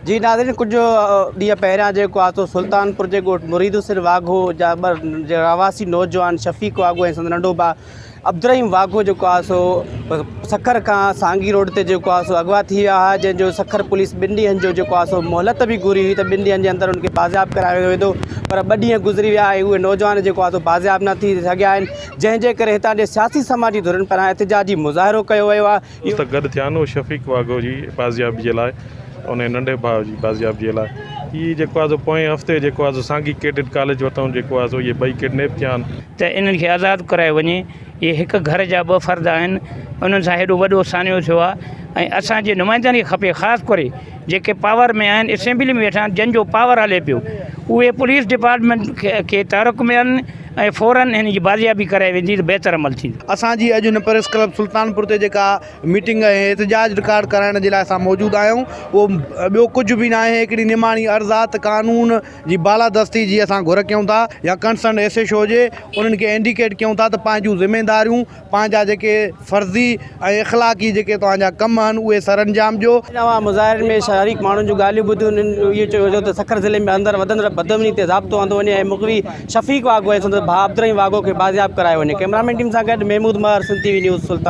جي ناظرين ڪجهه ڏينهن پهريان جيڪو آهي سو سلطانپور جي ڳوٺ مريد حسين واگهو جا ٻه رهواسي نوجوان شفيق واگهو ۽ سندس ننڍو ڀاء عبدالرحيم واگهو جيڪو آهي سو سکر کان سانگي روڊ تي جيڪو آهي سو اغوا ٿي ويا هئا جنهن جو سکر پوليس ٻن ڏينهن جو جيڪو آهي سو مهلت به گهري هئي ته ٻن ڏينهن جي اندر ان کي بازياب ڪرايو ويندو پر ٻه ڏينهن گذري ويا ۽ اهي نوجوان جيڪو آهي سو بازياب نه ٿي سگهيا آهن جنهن جي ڪري هتان جي سياسي سماجي ڌرين پاران احتجاجي مظاهرو ڪيو ويو آهي دوست گڏ ٿيا آهن اهو شفيق واگهو جي بازيابي جي لاء انهي ننڍي ڀاء جي بازيابي جي لاء هي جيڪو آهي سو پوئين هفتي جيڪو آهي سو سانگي ڪيڊٽ ڪاليج وٽان جيڪو آهي سو اهي ٻئي ڪڊنيپ ٿيا آهن. ته انهن کي آزاد ڪرايو وڃي اهي هڪ گهر جا ٻه فرد آهن انهن سان هيڏو وڏو سانحو ٿيو آهي ۽ اسان جي نمائندن کي کپي خاص ڪري جيڪي پاور ۾ آهن اسيمبلي ۾ ويٺا آهن جن جو پاور هلي پيو اهي پوليس ڊپارٽمينٽ کي تحرڪ ۾ آڻن ۽ فورن هن جي بازيابي ڪرائي ويندي ته بهتر عمل ٿيندو. اسان جي اڄ هن پريس ڪلب سلطانپور تي جيڪا ميٽنگ ۽ احتجاج رڪارڊ ڪرائڻ جي لاء اسان موجود آهيون اهو ٻيو ڪجهه به ناهي هڪڙي نماڻي عرض آ ته قانون جي بالادستي جي اسان گهر ڪيون ٿا يا ڪنسرن ايس ايڇ او جي انهن کي انڊيڪيٽ ڪيون ٿا ته پنهنجون ذميداريون پنهنجا جيڪي فرضي ۽ اخلاقي جيڪي توهان جا ڪم آهن اهي سرانجام ڏيو. اوهان مظاهرين ۾ شريڪ ماڻهن جون ڳالهيون ٻڌيون انهن اهو چيو ويو ته سکر ضلعي ۾ اندر وڌندڙ بدامني تي ضابطو آندو وڃي ۽ مغوي شفيق واگهو ۽ سندس ڀاء عبدالرحيم واگهو کي بازياب ڪرايو وڃي ڪئميرامين ٽيم سان گڏ Mehmood Mahar Sindh T V news Sultan.